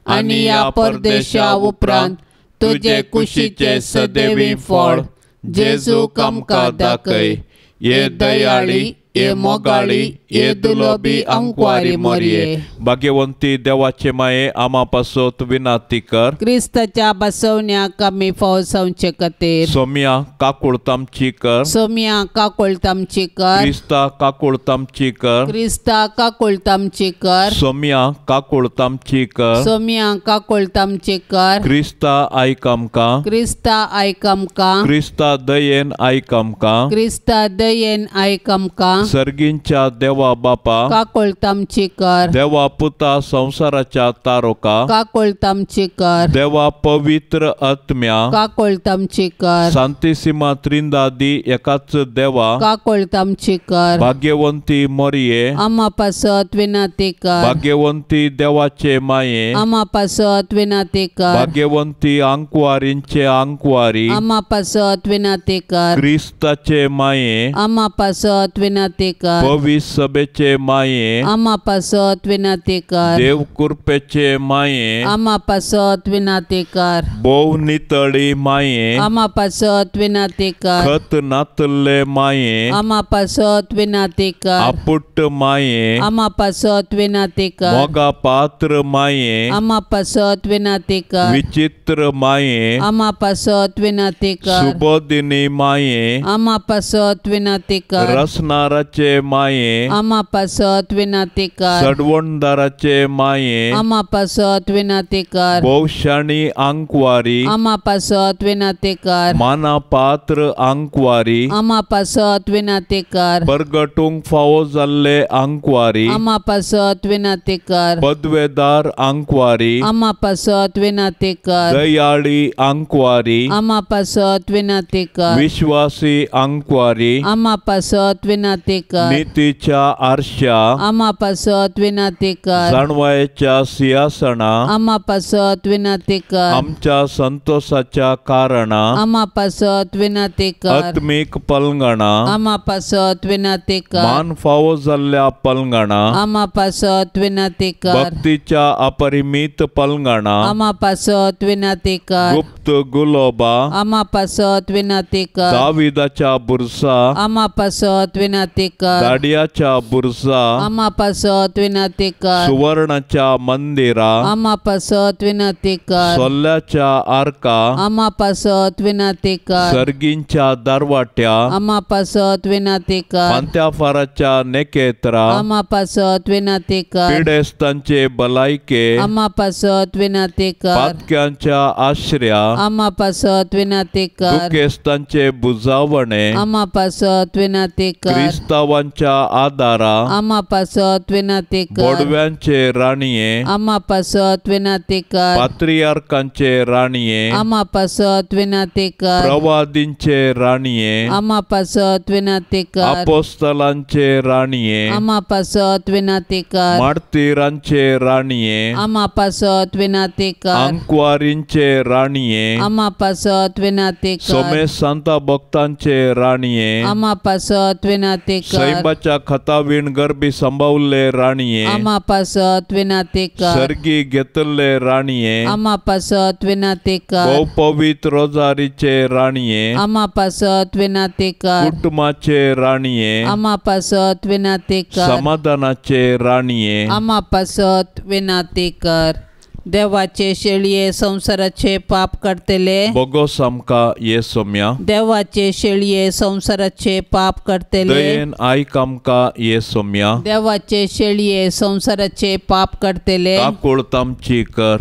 आनी ह्या परदेशा उपरांत तुजे कुशीचे सदैवी फळ जेजूक आमकां दाखय। ये दयाळी, ये मोगाळी, ये दुलोबी अंकवारी मोरये। भाग्यवंती देवाचे माये आमा पासत विनाती कर, क्रिस्ताच्या बसवण्याक आमी फौसांचे खातीर। सोम्या काकुळतामची कर, सोम्या काकुळतामची कर, क्रिस्ता काकुळतामची कर, क्रिस्ता काकुळतामची कर, सोम्या काकुळतामची कर, सोम्या काकुळतामची कर, क्रिस्ता आयक आमकां, क्रिस्ता आयक आमकां, क्रिस्ता दयेन आयक आमकां, क्रिस्ता दयेन आयक आमकां, सर्गींच्या देवा बापा काकुळतामची कर, देवा पुता संसाराच्या तारोका काकुळतामची कर, देवा पवित्र आत्म्या काकुळतामची कर, सांतिसिमा त्रिंदादी एकाच देवा काकुळतामची कर, भाग्यवंती मोरये आमा पासत विनाती कर, भाग्यवंती देवाचे माये आमा पासत विनाती कर, भाग्यवंती आंकवारींचे आंकवारी आमा पासत विनाती कर, क्रिस्ताचे माये आमा पासत विनाती विनाती कर। पवित्र सभेचे माये आमा पासत विनाती कर। देव कृपेचे माये आमा पासत विनाती कर। भोव नितळी माये आमा पासत विनाती कर। खत नातल्ले माये आमा पासत विनाती कर। आपुट्ट माये आमा पासत विनाती कर। मोगा पात्र माये आमा पासत विनाती कर। विचित्र माये आमा पासत विनाती कर। सुबोधिनी माये आमा पासत विनाती कर। रसनाराचे माये आमा पासत विनाती कर। सडवणदाराचे माये आमा पासत विनाती कर। भोवशाणी आंकवारी आमा पासत विनाती कर। माना पात्र आंकवारी आमा पासत विनाती कर। परगटूंक फावो जाल्ले आंकवारी आमा पासत विनाती कर। पदवेदार आंकवारी आमा पासत विनाती कर। दयाळी आंकवारी आमा पासत विनाती कर। विश्वासी आंकवारी आमा पासत विनाती कर। नीतीच्या आरशा आमा पासत विनाती कर। जाणवायेच्या सिंहासना आमा पासत विनाती कर। आमच्या संतोषाच्या कारणा आमा पासत विनाती कर। आत्मीक पलंगणा आमा पासत विनाती कर। मान फावो जाल्ल्या पलंगणा आमा पासत विनाती कर। भक्तीच्या अपरिमित पलंगणा आमा पासत विनाती कर। गुप्त गुलोबा आमा पासत विनाती कर। दाविदाच्या बुरसा आमा पासत विनाती कर। दाडियाच्या बुरसा आमा पासत विनाती कर। सुवर्णाच्या मंदिरा आमा पासत विनाती कर। सोल्ल्याच्या आरका आमा पासत विनाती कर। सर्गींच्या दरवाट्या आमा पासत विनाती कर। फांत्याफाराच्या नेकेत्रा आमा पासत विनाती कर। पिडेस्तांचे भलायके आमा पासत विनाती कर। पातक्यांच्या आश्र्या आमा पासत विनाती कर। दुखेस्तांचे बुजावणे आमा पासत विनाती कर। क्रिस्तावांच्या आदारा आमा पासत विनाती कर। बोडव्यांचे राणये आमा पासत विनाती कर। पात्रियार्कांचे राणये आमा पासत विनाती कर। प्रवादींचे राणये आमा पासत विनाती कर। अपोस्तलांचे राणये आमा पासत विनाती कर। मार्तीरांचे राणये आमा पासत विनाती कर। आंकवारींचे राणये आमा पासत विनाती कर। सोमेश सांता भक्तांचे राणये आमा पासत विनाती कर। सैबाच्या खतावीण गर्भी संभावल्ले राणये आमा पासत विनाती कर। सर्गी घेतल्ले राणये आमा पासत विनाती कर। भोव पवित्र रोजारीचे राणये आमा पासत विनाती कर। कुटुंबाचे राणये आमा पासत विनाती कर। समाधानाचे राणये आमा पासत विनाती कर। देवाचे शेळये संसाराचे पाप करतले बोगोस आमकां ये सोम्या। देवाचे शेळये संसाराचे पाप करतले दयेन आयक आमकां ये सोम्या। देवाचे शेळये संसाराचे पाप करतले काकूळत आमची कर।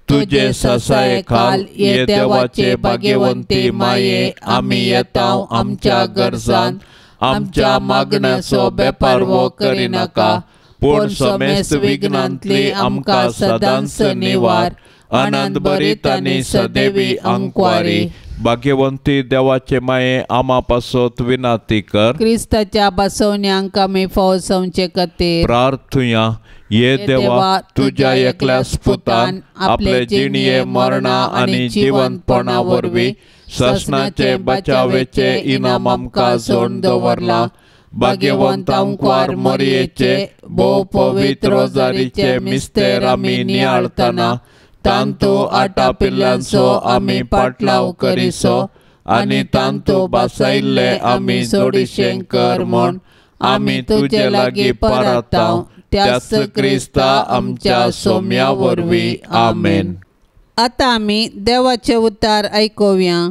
तुझे ससाये खाल ये देवाचे भाग्यवंती माये आमी येता आमच्या गरजान आमच्या मागण्याचो बेपारवो करिनाका पूण समेस्त विघ्नांतली आमकां सदांच निवार। आनंद भरीत आनी सदैवी आंकवारी भाग्यवंती देवाचे माये आमा पासत विनाती कर। क्रिस्ताच्या बसवण्यांक आमी फौजवचे खातीर प्रार्थुया। ये देवा तुज्या एकल्याच पुतान आपले जिणये मरणा आनी जिवंतपणा वरवीं ससनाचे बचावेचे इनाम आमकां जोडून दवरला। भाग्यवंत आंकवार मरयेचे भोव पवित्र रोजारीचे मिस्तेर आमी नियाळतना तांतू आटापिल्ल्यांचो आमी पाटलाव करिसो आनी तांतू बासायल्ले आमी जोडीशें कर म्हूण आमी तुजे लागीं परताव त्याच क्रिस्ता आमच्या सोम्या वरवीं आमेन। आतां आमी देवाचे उतार आयकुया।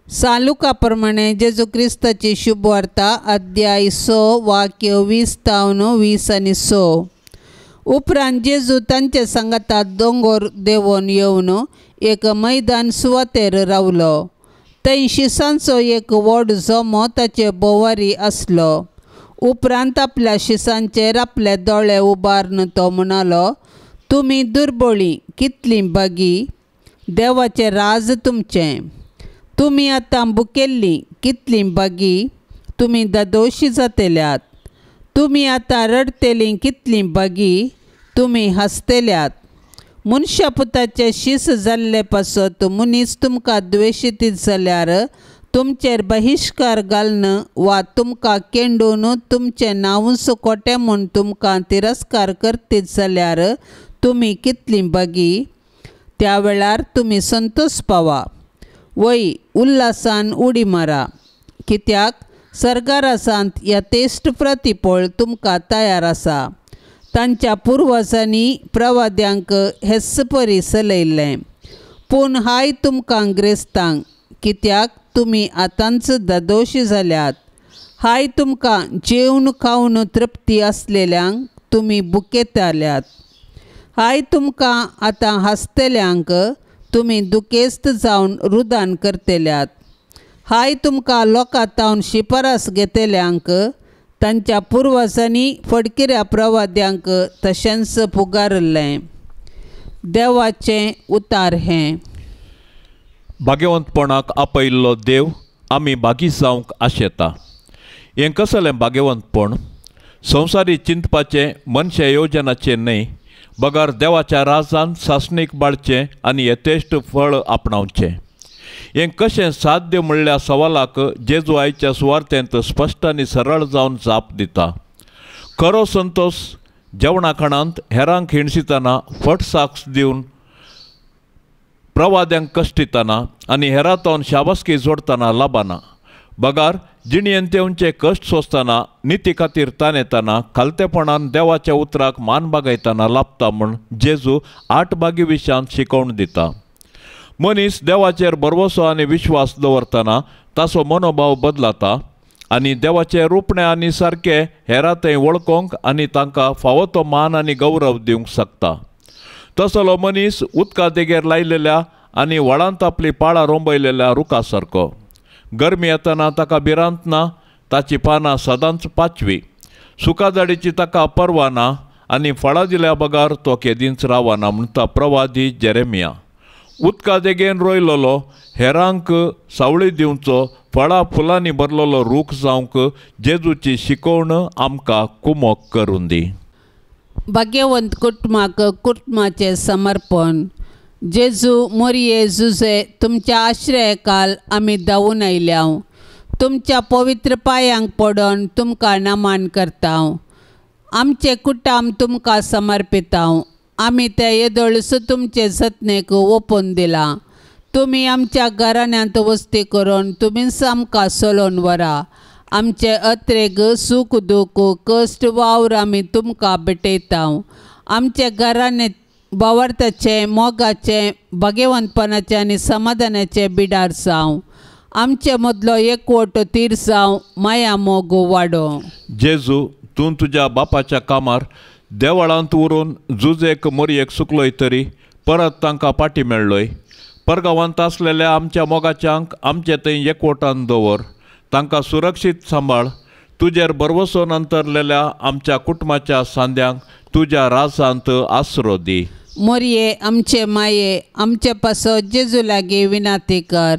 सालुका प्रमाणे जेजू क्रिस्ताची शुभवार्ता अध्याय 6 वाक्य 20 तावन 20 आनी 6। उपरांत जेजू तांचे सांगाता दोंगोर देंवोन येवन एक मैदान सुवातेर रावलो। थंय शिसांचो एक व्हड जमो ताचे भोंवारी आसलो। उपरांत आपल्या शिसांचेर आपले दोळे उबारून तो म्हणालो, तुमी दुर्बळी कितलीं बागी, देवाचें राज तुमचें। तुमी आतां बुकेल्लीं कितलीं बागी, तुमी दादोशी जातल्यात। तुमी आतां रडतेलीं कितलीं बागी, तुमी हांसतल्यात। मनशा पुताचे शीस जाल्ले पासत मनीस तुमकां द्वेशीत जाल्यार तुमचेर बहिश्कार घालून वा तुमकां केंडून तुमचें नांवूच खोटें म्हूण तुमकां तिरस्कार करतीत जाल्यार तुमी कितलीं बगी त्या वेळार तुमी संतोष पावा वय उल्हासान उडी मारा कित्याक सरकारासांत यथेश्ट प्रतिफळ तुमकां तयार आसा. तांच्या पुर्वजांनी प्रवाद्यांक हेच परी चलयल्लें. पूण हाय तुमकां ग्रेस्तांक कित्याक तुमी आतांच दादोशी जाल्यात. हाय तुमकां जेवन खावन तृप्ती आसलेल्यांक तुमी बुकेताल्यात. हाय तुमकां आतां हांसतल्यांक तुमी दुखेस्त जावन रुदान करतल्यात. हाय तुमकां लोकां तावन शिफारस घेतल्यांक तांच्या पुर्वजांनी फडकिऱ्या प्रवाद्यांक तशेंच पुगारिल्लें. देवाचें उतार हें. भाग्यवंतपणाक आपयिल्लो देव आमी भागी जावंक आशेता. हें कसलें भाग्यवंतपण? संवसारी चिंतपाचें मनशा येवजनाचें न्हय, बगर देवाच्या राजान सासणीक बाळचें आनी यथेश्ट फळ आपणावचें. हें कशें साध्य म्हणल्या सवालाक जेजू आयच्या सुवार्थेंत स्पश्ट आनी सरळ जावन जाप दिता. खरो संतोश जेवणा खाणांत हेरांक हिणसितना फट साक्ष दिवन प्रवाद्यांक कश्टितना आनी हेरांतून शाबासकी जोडटना लाबाना, बगार जिणेंत तेवचे कश्ट सोंसतना निती खातीर ताणेताना खालतेपणान देवाच्या उतराक मान बागयतना लाबता म्हूण जेजू 8 भागी विशयांत शिकोवण दिता. मनीस देवाचेर भरवसो आनी विश्वास दवरतना ताचो मनोभाव बदलता आनी देवाचें रुपणें आनी सारकें हेरां थंय वळखोंक आनी तांकां फावो तो मान आनी गौरव दिवंक शकता. तसलो मनीस उदका देगेर लायलेल्या आनी व्हाळांत आपली पाळां रोंबयलेल्या रुखा सारको. गरमी येतना ताका भिरांत ना, ताची पानां सदांच पाचवी, सुकाजाडीची ताका पर्वा ना आनी फळां दिल्या बगर तो केदींच रावना म्हणटा प्रवादी जेरेमिया. उदका देगेन रोयलेलो हेरांक सावळी दिवचो फळां फुलांनी भरलेलो रूख जावंक जेजूची शिकोवण आमकां कुमोक करून दी. भाग्यवंत कुटुंबाक कुटुंबाचें समर्पण. जेजू मोरये जुजे तुमच्या आश्रयकाल आमी धांवून आयल्या. तुमच्या पवित्र पांयांक पडून तुमकां नमन करता. आमचें कुटुंब तुमकां समर्पिता. आमी ते येदोळस तुमचे जतनेक ओपून दिलां. तुमी आमच्या घराण्यांत वस्ती करून तुमीच आमकां चलोवन व्हरा. आमचे अत्रेग सूख दूख कश्ट वावर आमी तुमकां भेटयता. आमचे घराणे भावार्थाचें मोगाचें भाग्यवंतपणाचें आनी समाधानाचें बिडार जावं. आमचे मदलो एकवट तीर जावं, माया मोग वाडोवं. जेजू तूं तुज्या बापाच्या कामार देवळांत उरून जुजेक मोरयेक सुकलोय तरी परत तांकां पाटी मेळ्ळोय. परगांवांत आसलेल्या आमच्या मोगाच्यांक आमचे थंय एकवटान दवर, तांकां सुरक्षीत सांबाळ. तुजेर भरवसो अंतरलेल्या आमच्या कुटुंबाच्या सांद्यांक तुज्या राजांत आसरो दी. मोरये आमचे माये आमचे पासत जेजू लागीं विनाती कर.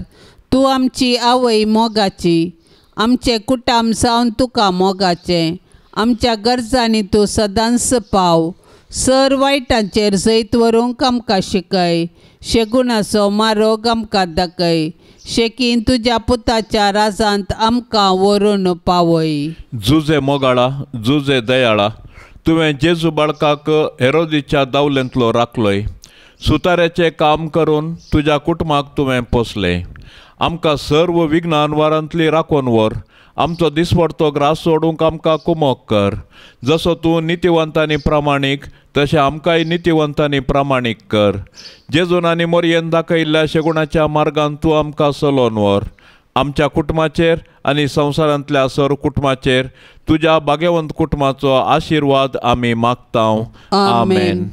तूं आमची आवय मोगाची, आमचें कुटुंब जावन तुका मोगाचें. आमच्या गरजांनी तूं सदांच पाव. सर वायटांचेर जैत व्हरूंक आमकां शिकय. शेगुणाचो मारोग आमकां दाखय. शेकीन तुज्या पुताच्या राजांत आमकां व्हरून पावय. जुजे मोगाळा जुजे दयाळा तुवें जेजू बाळकाक हेरोदीच्या दावलेंतलो राखलोय. सुताऱ्याचें काम करून तुज्या कुटुंबाक तुवें पोसलें. आमकां सर्व विघ्नांवारांतली राखून व्हर. आमचो दिसवडतो ग्रास सोडूंक आमकां कुमोक कर. जसो तूं नितिवंत आनी प्रामाणीक तशें आमकांय नितिवंत आनी प्रामाणीक कर. जेजून आनी मोरयेन दाखयल्ल्या शेगुणाच्या मार्गान तूं आमकां चलोवन व्हर. आमच्या कुटुंबाचेर आनी संवसारांतल्या सर्व कुटुंबाचेर तुज्या भाग्यवंत कुटुंबाचो आशिर्वाद आमी मागता. आमेन.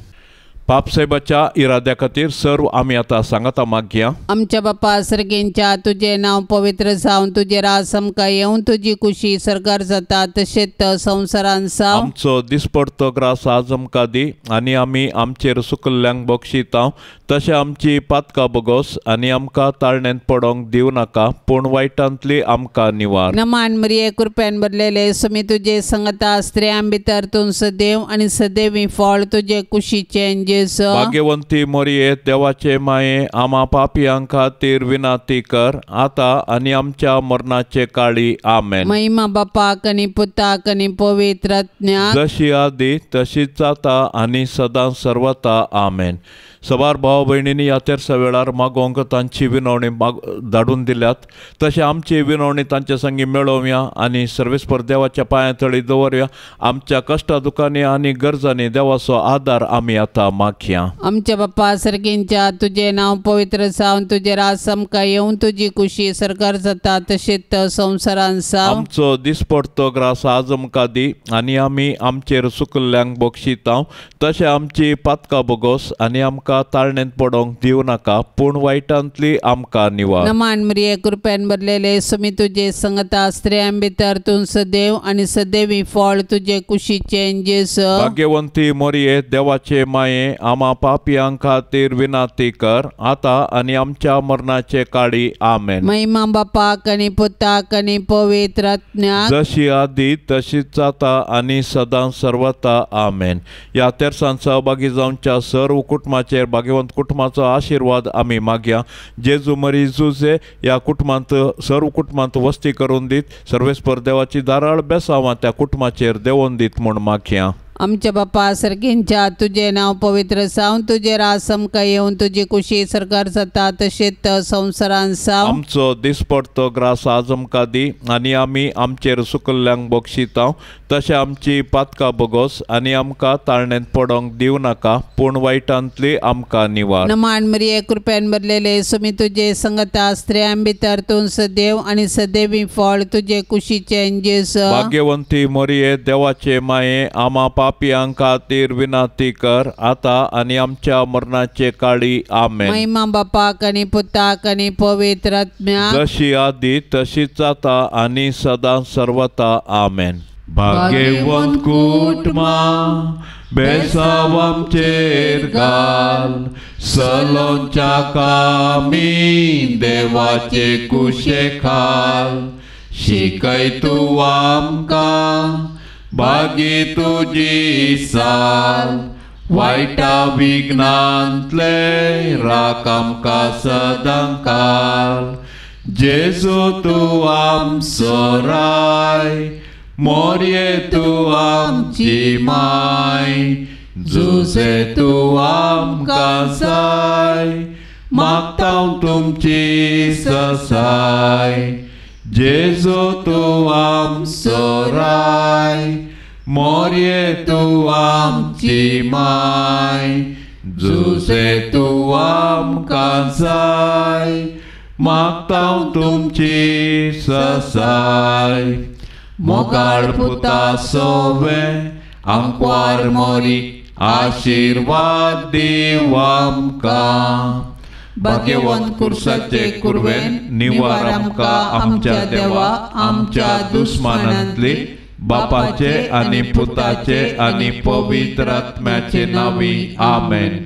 पापसाहेबाच्या इराद्या खातीर सर्व आमी आतां सांगाता मागया. आमच्या बापा सर्गेंच्या तुजें नांव पवित्र जावन तुजें राज आमकां येवन तुजी कुशी सरकार जाता तशेंच संवसारान जावं. आमचो दिसपडतो ग्रास आज आमकां दी आनी आमी आमचेर सुकल्ल्यांक बक्षिता तशें आमची पातकां बगोस आनी आमकां ताळण्यांत पडोंक दिवं नाका पूण वायटांतली आमकां निवार. नमान मरिये कृपेन भरलेले सुमी तुजे संगता स्त्रियां भितर तूं सदैव आनी सदैवी फळ तुजे कुशीचें जेजू। भाग्यवंती मरिये देवाचे माये आमा पापयां खातीर विनंती कर आता आनी आमच्या मरणाचे काळी। आमेन। महिमा बापाक आनी पुताक आनी पवित्र आत्म्याक, जशी आदी तशीच जाता आनी सदां सर्वता। आमेन। सबार भाव भयणींनी ह्या तेरसा वेळार मागोवंक तांची विनवणी धाडून दिल्यात, तशें आमची विनवणी तांचे संगी मेळोवया आनी सर्वेस्पर देवाच्या पांयां तळी दवरया। आमच्या कश्टा दुखांनी आनी गरजांनी देवाचो आदार आमी आतां मागया। आमच्या बापा सर्गींच्या तुजें नांव पवित्र जावन तुजें राज आमकां येवन तुजी कुशी सरकार जाता तशेंच संवसारान जावं। आमचो दिसपडतो ग्रास आज आमकां दी आनी आमी आमचेर सुकल्ल्यांक बक्षितांव तशें आमची पातकां बोगोस आनी आमकां ताळणेंत पडोंक दिवं नाका पूण वायटांतली आमकां निवार। नमान मरिये कृपेन भरलेले सुमी तुजे संगता स्त्रियां भितर तूं सदैव आनी सदैवी फळ तुजे कुशीचें जेजू। भाग्यवंती मरिये देवाचे माये आमा पापयां खातीर विनंती कर आता आनी आमच्या मरणाचे काळी। आमेन। महिमा बापाक आनी पुताक आनी पवित्र आत्म्याक, जशी आदी तशीच जाता आनी सदां सर्वता। आमेन। ह्या तेरसान सहभागी जावच्या सर्व कुटुंबाचेर भाग्यवंत कुटुंबाचो आशिर्वाद आमी मागया। जेजू मरी जुजे ह्या कुटुंबांत सर्व कुटुंबांत वस्ती करून दीत, सर्वेस्पर देवाची धाराळ बेसावां त्या कुटुंबाचेर देंवोवन दीत म्हूण मागया। आमच्या बापा सर्गींच्या तुजें नांव पवित्र जावन तुजें राज आमकां येवन तुजी कुशी सरकार जाता तशेंच संवसारान जावं। आमचो दिसपडतो ग्रास आज आमकां दी आनी आमी आमचेर सुकल्ल्यांक बक्षितांव तशें आमची पातकां बोगोस आनी आमकां ताळणेंत पडोंक दिवं नाका पूण वायटांतली आमकां निवार। नमान मरिये कृपेन भरलेले सुमी तुजे संगता स्त्रियां भितर तूं सदैव आनी सदैवी फळ तुजे कुशीचें जेजू। भाग्यवंती मरिये देवाचे माये आमा पापयां खातीर विनंती कर आता आनी आमच्या मरणाचे काळी। आमेन। महिमा बापाक आनी पुताक आनी पवित्र आत्म्याक, जशी आदी तशीच जाता आनी सदां सर्वता। आमेन। भाग्यवंत कुटुंबा बेसाव आमचेर घाल, सलोंच्या कामी देवाचे कुशे खाल, शिकय तूं आमकां बागी तुजी साल, वायटा विघ्नांतले राख आमकां सदां काल। जेजू तूं आमचो राय, मोरये तूं आमची माय, जुजे तूं आमकां जाय, मागता तुमची ससाय। जेजू तूं आमचो राय, मोरये तूं आमची माय, जुजे तूं आमकां जाय, मागता तुमची ससाय। मोगाळ पुता सोवे आंकवार मोरी आशिर्वाद दीव आमकां। भाग्यवंत कुर्साचे कुर्वेन निवार आमकां आमच्या देवा आमच्या दुस्मानांतली, बापाचे आनी पुताचे आनी पवित्र आत्म्याचे नांवी। आमेन।